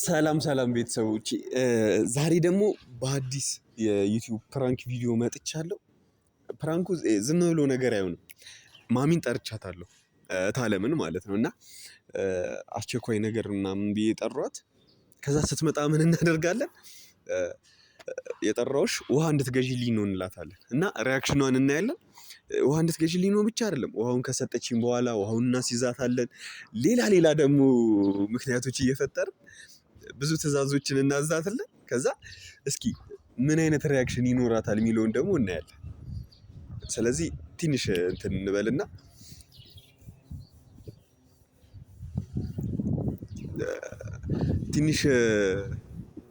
ሰላም ሰላም ቤተሰቦች፣ ዛሬ ደግሞ በአዲስ የ YouTube prank ቪዲዮ መጥቻለሁ። Prank ኡ ዝም ብሎ ነገር አይሆንም። ማሚን ጠርቻታለሁ፣ እታለምን ማለት ነው። እና አስቸኳይ ነገር ምናምን ብዬ ጠሯት። ከዛ ስትመጣ ምን እናደርጋለን? የጠራሁሽ ውሃ እንድትገዢልኝ ነው እንላታለን። እና reaction ኗን እናያለን። ውሃ እንድትገዢልኝ ነው ብቻ አይደለም፣ ውሃውን ከሰጠችኝ በኋላ ውሃውን እናስይዛታለን። ሌላ ሌላ ደግሞ ምክንያቶች እየፈጠርን ብዙ ትዕዛዞችን እናዛታለን። ከዛ እስኪ ምን አይነት reaction ይኖራታል የሚለውን ደግሞ እናያለን። ስለዚህ ትንሽ እንትን እንበልና ትንሽ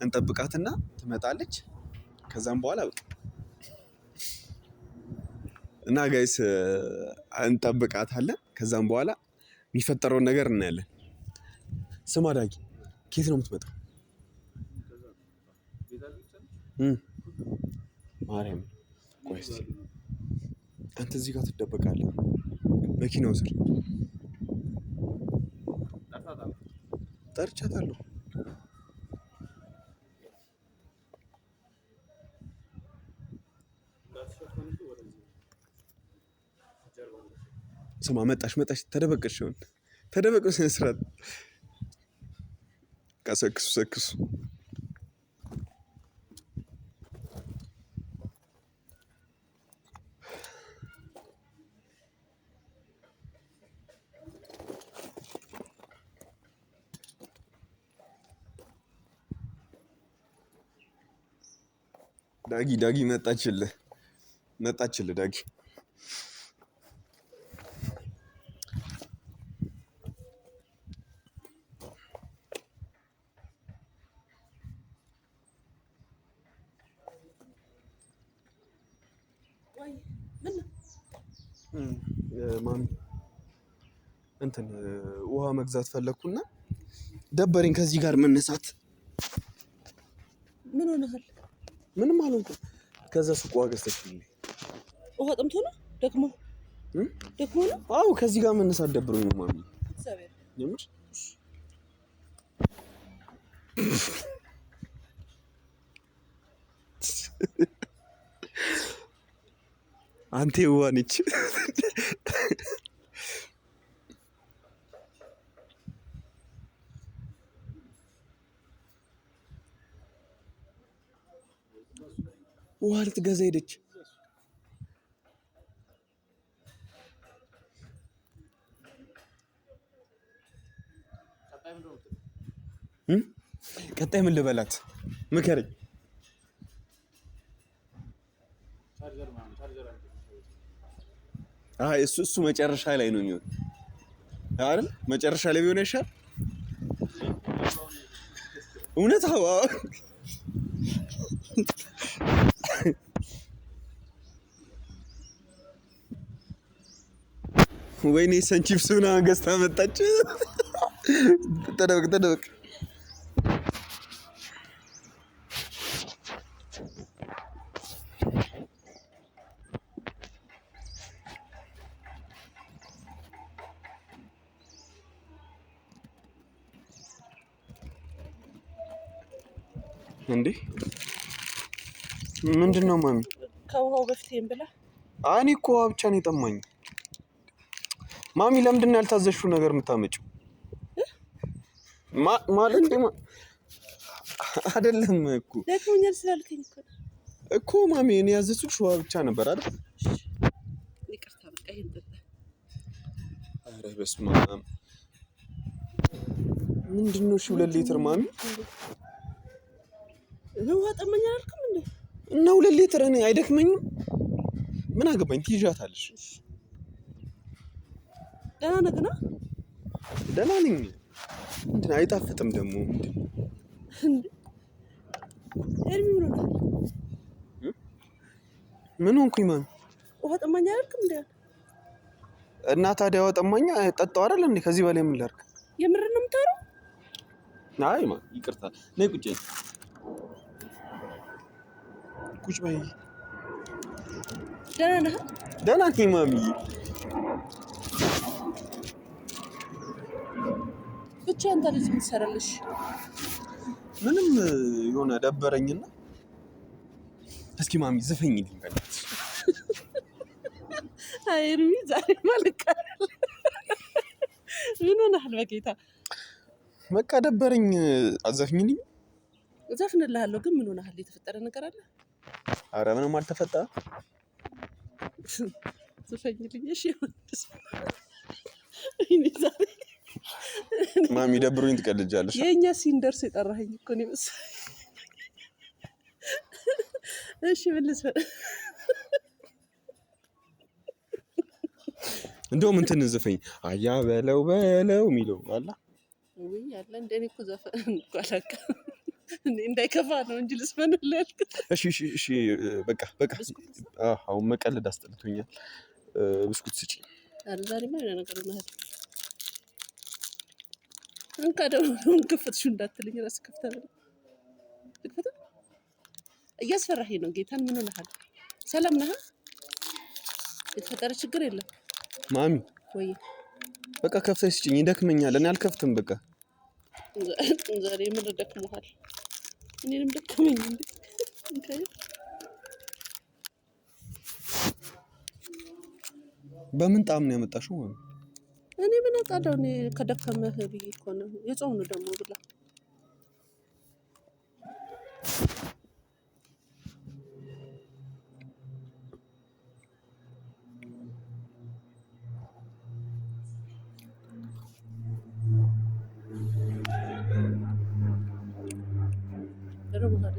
እንጠብቃትና ትመጣለች። ከዛም በኋላ በቃ እና guys እንጠብቃታለን። ከዛም በኋላ የሚፈጠረውን ነገር እናያለን። ስማ ዳጊ፣ ከየት ነው የምትመጣው? ማርያም ቆይ እስኪ አንተ እዚህ ጋር ትደበቃለህ፣ መኪናው ስር ጠርቻታለሁ። ስማ መጣሽ መጣሽ፣ ተደበቅሽ ይሆን ተደበቅ፣ ስነ ስርዓት ሰክሱ ሰክሱ። ዳጊ ዳጊ መጣችልህ መጣችልህ ዳጊ። ማሚ እንትን ውሃ መግዛት ፈለግኩና ደበረኝ ከዚህ ጋር መነሳት። ምን ሆነሃል? ምንም አልሆንኩም። ከዛ ሱቅ ውሃ ገዝተሽልኝ። ውሃ ጠምቶ ነው? ደክሞ ደክሞ ነው? አዎ፣ ከዚህ ጋር መነሳት ደብሮኝ ነው ማሚ። የምር አንተ የዋህ ነች። ውሃ ልትገዛ ሄደች። ቀጣይ ምን ልበላት? ምከረኝ። አይ እሱ መጨረሻ ላይ ነው የሚሆን አይደል? መጨረሻ ላይ ቢሆን ይሻል። እውነት? አዎ። ወይኔ ሰንቺፕስ ምናምን ገዝታ መጣች። ተደበቅ ተደበቅ። እንዴ ምንድን ነው ማሚ? ከውሃው በፊት ይሄን ብላ። እኔ እኮ ውሃ ብቻ ነው የጠማኝ። ማሚ ለምንድን ነው ያልታዘዝሽው ነገር የምታመጪው? ማለት አይደለም እኮ ደክሞኛል ስላልከኝ እኮ እኮ ማሚ፣ እኔ ያዘዝኩሽ ውሃ ብቻ ነበር አይደል? ይቅርታ፣ በቃ ይሄን ጠጣ። ኧረ በስመ አብ! ምንድን ነው? እሺ 2 ሊትር ማሚ። ውሃ ጠማኝ አላልክም እንዴ? እና 2 ሊትር እኔ አይደክመኝም? ምን አገባኝ? ትይዣታለሽ። ደህና ነህ ግን? ደህና ነኝ። እንትን አይጣፍጥም ደግሞ። እንዴ ኤርሚ ምን ሆነሃል? ምን ሆንኩኝ ማሚ? ውሃ ጠማኝ አላልክም እንዴ? እና ታዲያ ውሃ ጠማኝ ጠጣሁ አይደል እንዴ? ከዚህ በላይ ምን ላድርግ? የምር ነው የምታወራው? አይ ማ ይቅርታ። ነይ ቁጭ ቁጭ በይ። ደህና ነህ? ደህና ነኝ ማሚዬ። ዘግቼ አንተ ልጅ የምትሰራልሽ ምንም የሆነ ደበረኝና እስኪ ማሚ ዝፈኝልኝ በእናትሽ። አይ ኤርሚ ዛሬ ማልቀል ምን ሆነሃል? በጌታ በቃ ደበረኝ። አዘፍኝልኝ። ዘፍንልሃለሁ፣ ግን ምን ሆነሃል? የተፈጠረ ነገር አለ? አረ ምንም አልተፈጠረም። ዝፈኝልኝ። እሺ እኔ ዛሬ ማሚ ደብሮኝ ትቀልጃለሽ። የእኛ ሲንደርስ የጠራኸኝ እኮ ነው የመሰለኝ። እሺ ምን ልዝፈን? እንደውም እንትን ዝፈኝ፣ አያ በለው በለው የሚለው አላ። ውይ አለ እንደ እኔ እኮ ዘፈን እኮ አላውቅም። እኔ እንዳይከፋ ነው እንጂ ልዝፈንልህ ያልኩት። እሺ እሺ እሺ፣ በቃ በቃ። አዎ አሁን መቀለድ አስጠልቶኛል። ብስኩት ስጪ። ኧረ ዛሬማ የሆነ ነገር ሆነሃል። እንካ ደግሞ ክፍትሽው እንዳትለኝ እራስህ ከፍተህ በለው። ልክፈተው? እያስፈራኸኝ ነው ጌታን። ምን ሆነሃል? ሰላም ነህ? የተፈጠረ ችግር የለም ማሚ ወይ? በቃ ከፍተሽ ስጪኝ፣ ይደክመኛል። እኔ አልከፍትም። በቃ ዛሬ ምን ደክሞሃል? እኔንም ደከመኝ እንዴ? እንካ። በምን ጣም ነው ያመጣሽው? ማሚ እኔ ምን አውቃለሁ? እኔ ከደከመህ ብዬ እኮ ነው። የጾም ነው ደግሞ ብላ። ርቦሃል?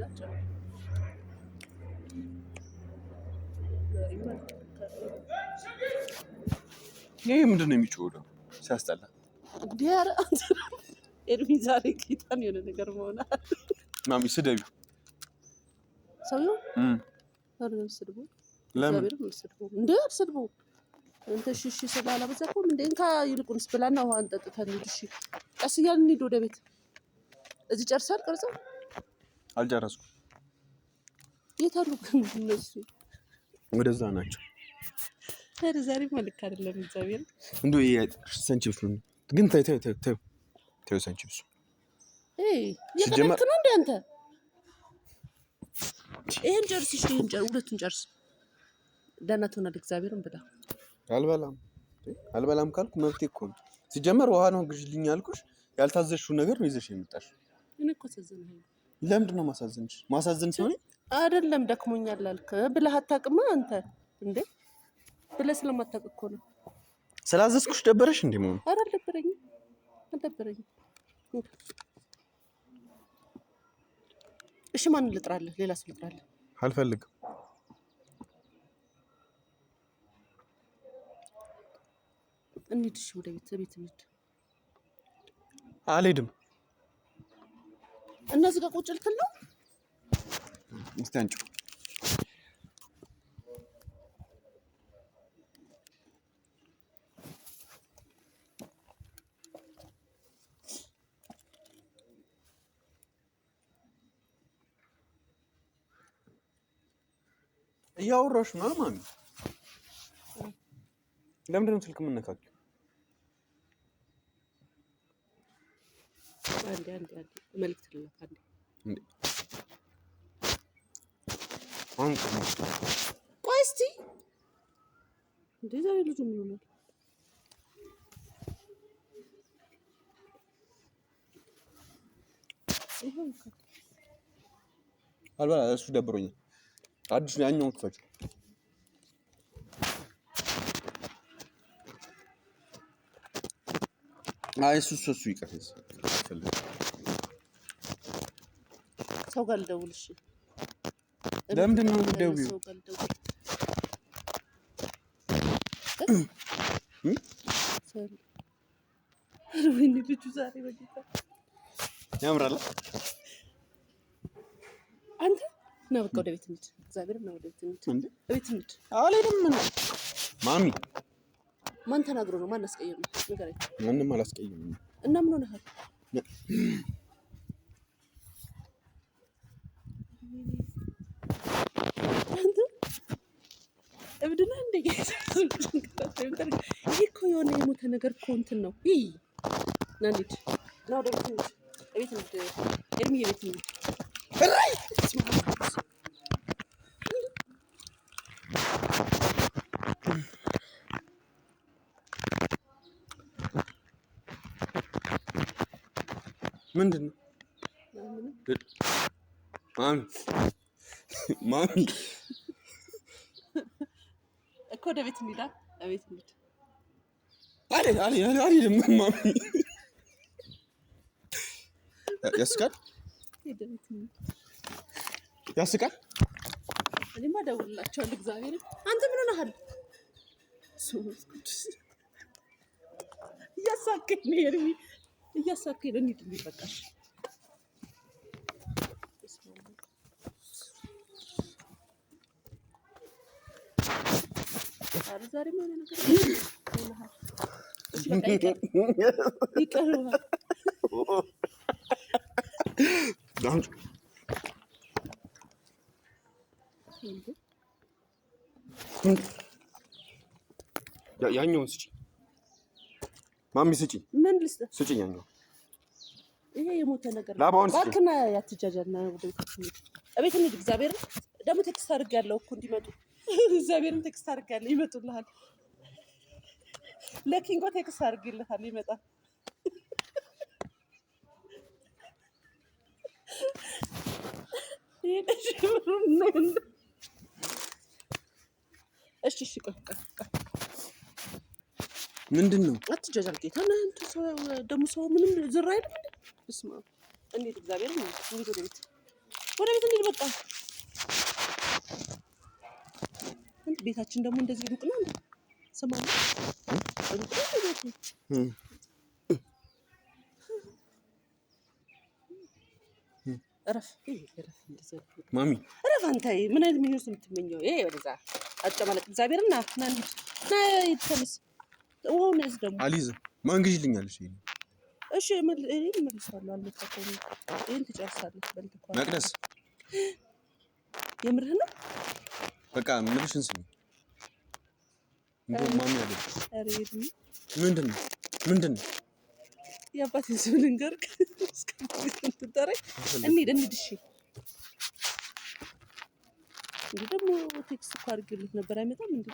ይሄ ምንድን ነው የሚጮኸው ደግሞ ሲያስጠላ። እንዴ ኧረ አንተ ኤርሚ ዛሬ ጌታን የሆነ ነገር መሆናል። ማሚ ስደቢው። ሰውየው ኧረ አልሰድበውም። ለምን? እግዚአብሔርን አልሰድበውም። እንዴ አልሰድበውም። አንተ እሺ እሺ ስላላበዛኩም እንዴ እንካ፣ ይልቁንስ ብላና ውሃ እንጠጥተን እንሂድ። እሺ ቀስ እያልን እንሂድ ወደ ቤት። እዚህ ጨርሳል ቅርጽ? አልጨረስኩም። የት አሉ ግን እነሱ? ወደዛ ናቸው። ኧረ ዛሬማ ልክ አይደለም እግዚአብሔር። እንደው ይሄ ሰንቺፕሱ ግን ተይው ተይው ተይው ተይው ተይው ሰንቺፕሱ። እየቀለድክ ነው እንዴ አንተ? ይሄን ጨርስ፣ እሺ ይሄን ጨርስ፣ ሁለቱን ጨርስ። ደህና ትሆናለህ። እግዚአብሔርን ብላ። አልበላም አልበላም ካልኩ መብቴ እኮ ነው። ሲጀመር ውሃ ነው ግዢልኝ ያልኩሽ፣ ያልታዘዝሽው ነገር ነው ይዘሽ የመጣሽው። እኔ እኮ አሳዘንኸኝ። ለምንድን ነው ማሳዘንሽ? ማሳዘን ሲሆን አይደለም ደክሞኛል አልክ ብለህ አታውቅማ አንተ እንዴ? ብለህ ስለማታውቅ እኮ ነው። ስላዘዝኩሽ ደበረሽ እንዴ መሆኑ? ኧረ አልደበረኝም አልደበረኝም። እሺ ማንን ልጥራለህ? ሌላ ሰው ልጥራለህ? አልፈልግም። እንሂድ እሺ ወደ ቤት፣ ቤት እንሂድ። አልሄድም። እነዚህ ጋር ቁጭ ልትል ነው? እስቲ አንቺው እያወራሽ ነው ማሚ። ለምንድን ነው ስልክ የምነካኪው? አንዴ አንዴ አንዴ መልዕክት ልላክ አንዴ። እንዴ አሁን ቆይ እስቲ እንዴ ዛሬ ልጁ ምን ሆኗል? ይኸው እኮ። አልበላ፣ እሱ ደብሮኛል። አዲሱ ያኛውን ክፈች። አይ እሱ እሱ እሱ ይቅር። አልፈልግም። ሰው ጋር ልደውል። እሺ ለምንድን ነው የምትደውይው? ሰው ጋር ልደውል። ኧረ ወይኔ ልጁ ዛሬ በጌታ ያምራል። አንተ ና በቃ ወደ ቤት እንሂድ። እግዚአብሔር ና ወደ ቤት እንሂድ። እንዴ ቤት እንሂድ። አልሄድም። ምን ማሚ? ማን ተናግሮ ነው? ማን አስቀየመ? ንገረኝ። ምንም አላስቀየምም። እና ምን ሆነሃል? አንተ እብድ ነህ እንዴ? ይሄ እኮ የሆነ የሞተ ነገር እኮ እንትን ነው። ይይ ና እንሂድ። ና ወደ ቤት እንሂድ። እቤት እንሂድ። ኤርሚዬ ቤት እንሂድ። ምንድን ነው ማሚ? ማሚ እኮ ወደ ቤት እንሂድ። እቤት እንሂድ። አልሄድም ማሚ። ያስቃል ያስቃል። እኔማ እደውልላቸዋለሁ። እግዚአብሔርን አንተ ምን ሆነሃል? እያሳከኝ ነው ኤርሚ፣ እያሳከኝ ነው። እንሂድ እንሂድ፣ በቃ እሺ። ኧረ ዛሬማ የሆነ ነገር ሆነሃል። እሺ በቃ ይቅር ይቅር። ያኛውን ስጪኝ ማሚ፣ ስጪኝ። ምን ልስጥ? ስጪኝ ያኛውን። ይሄ የሞተ ነገር ላባውን ስጪኝ። እባክህና ያትጃጃልና ወደ ቤት እንሂድ። እቤት እንሂድ። እግዚአብሔርን ደግሞ text አድርጌያለሁ እኮ እንዲመጡ። እግዚአብሔርን text አድርጌያለሁ፣ ይመጡልሃል። ለኪንጎ text አድርጌልሃል፣ ይመጣል። እሺ እሺ፣ ቆይ ቆይ ቆይ፣ ምንድን ነው? አትጃጃል ጌታ። ና አንተ ሰው ደግሞ ሰው ምንም ዝር አይልም እንዴ? በስመ አብ። እንሂድ፣ እግዚአብሔርን እንሂድ፣ ወደ ቤት ወደ ቤት እንሂድ። በቃ እንዴ ቤታችን ደግሞ እንደዚህ ሩቅ ነው እንዴ? ስማ ሩቅ ነው እንዴ ቤቱ? እረፍ እረፍ፣ እንደዚህ ማሚ እረፍ። አንተ ምን አይነት ምኞት ነው የምትመኘው? ይሄ ወደዛ አጨማለቅ። እግዚአብሔርን ና ና እንሂድ፣ ና ተነስ። ውሃውን ያዝ ደግሞ። አልይዝም። ማን ግዢልኛለሽ? ይሄን እሺ እኔ እመልሳለሁ። አልመጣሁም። ይሄን ትጨርሳለህ። በልተህ እኮ መቅደስ፣ የምርህን ነው? በቃ ምልሽን ስሚ። እንደውም ማሚ አለ። ኧረ ኤርሚ፣ ምንድን ነው ምንድን ነው? የአባቴን ስም ልንገርህ እስከምትጠራኝ። እንሂድ እንሂድ። እሺ እንዴ ደግሞ text እኮ አድርጌልህ ነበር፣ አይመጣም እንዴ?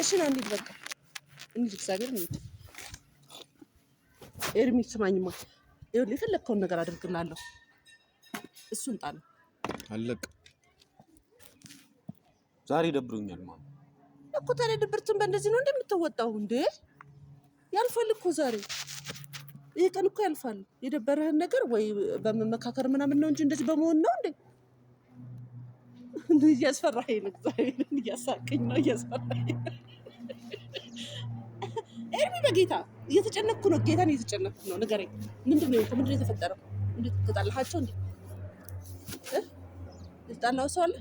እሺ ና እንሂድ፣ በቃ እንሂድ፣ እግዚአብሔር እንሂድ። ኤርሚ ስማኝማ፣ ይኸውልህ የፈለግከውን ነገር አድርግልሃለሁ። እሱን ጣለው። አለቅ ዛሬ ደብሮኛል ማሚ። እኮ ታዲያ ድብርትን በእንደዚህ ነው እንደምትወጣው እንዴ? ያልፋል እኮ ዛሬ፣ ይህ ቀን እኮ ያልፋል። የደበረህን ነገር ወይ በመመካከር ምናምን ነው እንጂ እንደዚህ በመሆን ነው እንዴ? እያስፈራኸኝ ነው። እግዚአብሔርን እያሳቀኝ ነው፣ እያስፈራኸኝ ነው። ኤርሚ በጌታ እየተጨነቅኩ ነው። ጌታን እየተጨነቅኩ ነው። ንገረኝ፣ ምንድን ነው ምንድን ነው የተፈጠረው? እንዴት ተጣላሃቸው? እንዴ እ የተጣላኸው ሰው አለ?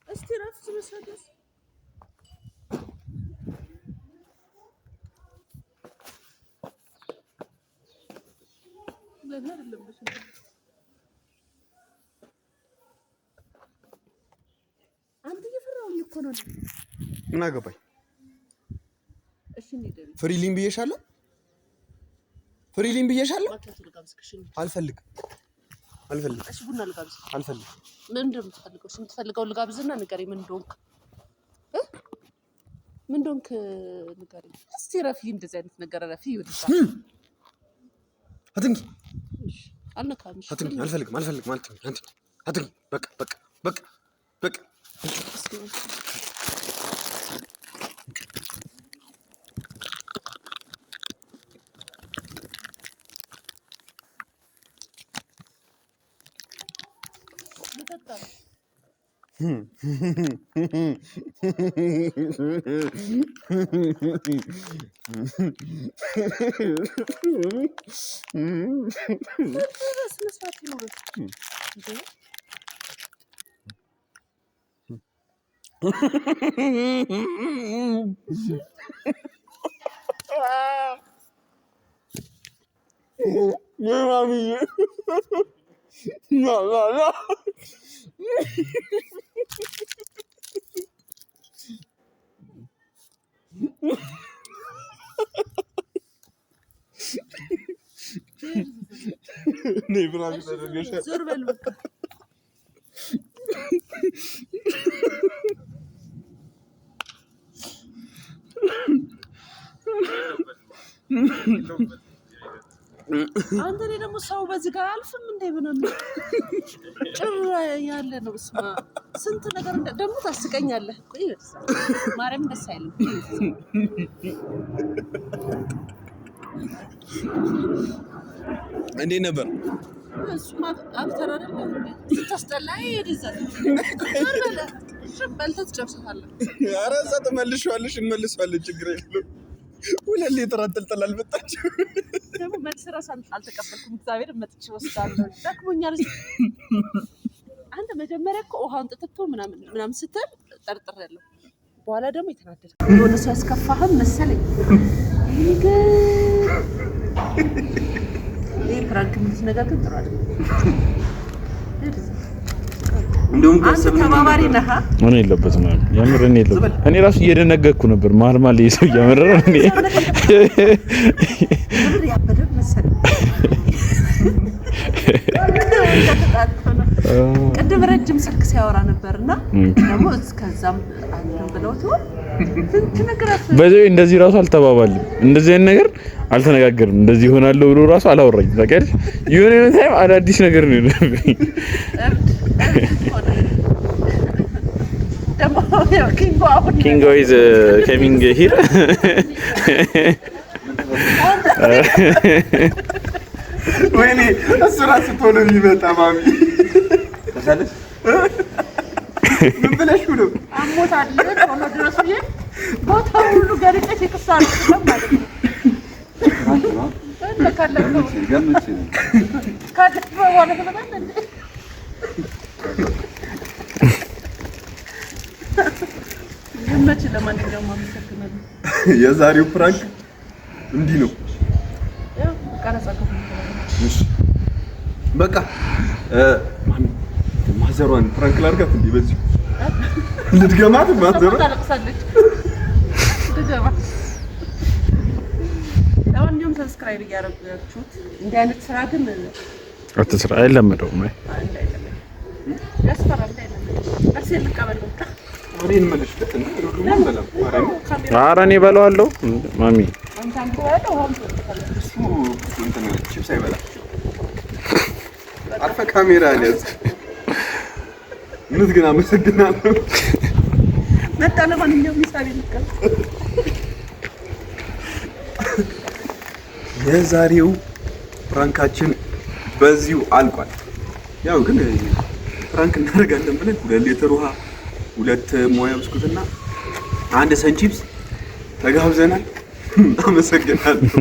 እስቲ እረፍት መሰለህ። ለምን አይደለም አንተ እየፈራሁኝ እኮ ነው። ምን አገባኝ? እሺ እንሂድ። ፍሪሊን ብዬሻለሁ፣ ፍሪሊን ብዬሻለሁ። ማኪያቶ ልጋብዝህ። እሺ እንሂድ። አልፈልግም፣ አልፈልግም፣ እሺ ቡና ልጋብዝህ። አልፈልግም። ምን እንደምትፈልገው እሺ፣ የምትፈልገው ልጋብዝና ንገረኝ። ምን እንደሆንክ እ ምን እንደሆንክ ንገረኝ። እስቲ ረፊ፣ እንደዚህ አይነት ነገር ረፊ። ይወድሳ አትንኪ፣ እሺ፣ አልነካም። እሺ አትንኪ፣ አልፈልግም፣ አልፈልግም፣ አትንኪ፣ አትንኪ፣ አትንኪ። በቃ በቃ በቃ በቃ። እስኪ ልጠጣ ነው። ስነ ስርዓት ይኑርህ እንዴ! ማሚዬ ና ና ና። ነይ prank ተደርገሻል። ዞር በል በቃ። አንተ እኔ ደግሞ ሰው በዚህ ጋር አልፍም እንዴ ምናምን ጭር ያለ ነው። ስማ ስንት ነገር ደግሞ ታስቀኛለህ እኮ ይበስ ማርያም ደስ አይልም። እንዴት ነበር? እሱማ actor አይደለ እንዴ? ስታስጠላ ይሄድ እዛ ዞር በል። እሺ በልተህ ትጨርሳለህ። ኧረ እዛ ትመልሺዋለሽ፣ እንመልሰዋለን፣ ችግር የለውም። 2 ሊትር አንጠልጥላ አልመጣችም። ደግሞ መልስ እራሱ አልተቀበልኩም። እግዚአብሔር መጥቼ ወስዳለሁ። ደክሞኛል። አንተ መጀመሪያ እኮ ውሃውን ጥጥቶ ምናምን ምናምን ስትል ጠርጥሬያለሁ። በኋላ ደግሞ የተናደደ የሆነ ሰው ያስከፋህም መሰለኝ። ይሄ ግን ይሄ prank የሚሉት ነገር ግን ጥሩ አይደለም። እንደውም አንተ ተባባሪ ነህ። እኔ የለበትም የምር እኔ የለበትም። እኔ ራሱ እየደነገጥኩ ነበር። መሀል መሀል ይሄ ሰው እያመረረ ነው እንዴ? የምር ያበደ መሰለኝ። ቅድም ረጅም ስልክ ሲያወራ ነበርና ደግሞ እስከዛም አንተም ብለውት ይሆን ስንት ነገር በዚህ እንደዚህ ራሱ አልተባባልም። እንደዚህ አይነት ነገር አልተነጋገርም። እንደዚህ ይሆናለሁ ብሎ ራሱ አላወራኝም። ታውቂያለሽ፣ የሆነ የሆነ time አዳዲስ ነገር ነው የሆነብኝ። እብድ እብድ ሆነ። ደግሞ ኪንጎ አሁን ኪንጎ is coming here. ወይኔ እሱ ራሱ ቶሎ ቢመጣ ማሚ ምን ብለሽ ነው? አሞታል ቶሎ ድረስ ብዬ ቦታው ሁሉ ገልጬ text አልጽፍም ማለት ነው። እና ካለፈው በኋላ ትመጣለህ እንዴ? ይመችህ። ለማንኛውም አመሰግናለሁ። የዛሬው prank እንዲህ ነው። ያው ቀረጻ ገቡ። እሺ በቃ ማሚ ማዘሯን prank ላድርጋት እንዴ? በዚሁ ልድገማት ማዘሯን። ታለቅሳለች። ድገማ። ለማንኛውም subscribe እያደረጋችሁት እንዲህ አይነት ስራ ግን አትስራ፣ አይለመደውም። አይ እንዳይለመድ ያስፈራል። እንዳይለመድ መልሴን ልቀበል በቃ። እኔን መልሽበት እንዴ? ሁሉም አንበላም። ማርያምን ካሜራ ኧረ እኔ እበላዋለሁ ማሚ። አንተ ትበላለህ፣ ውሃውን ትጠጣለህ። እሱ እንትን ቺፕስ አይበላም። አርፈህ ካሜራ ያዝ። እውነት ግን አመሰግናለሁ። መጣ። ለማንኛውም ሂሳቤን ልቀበል። የዛሬው prank ኣችን በዚሁ አልቋል። ያው ግን prank እናደርጋለን ብለን 2 ሊትር ውሃ፣ ሁለት ሞያ ብስኩትና አንድ ሰን ቺፕስ ተጋብዘናል። አመሰግናለሁ።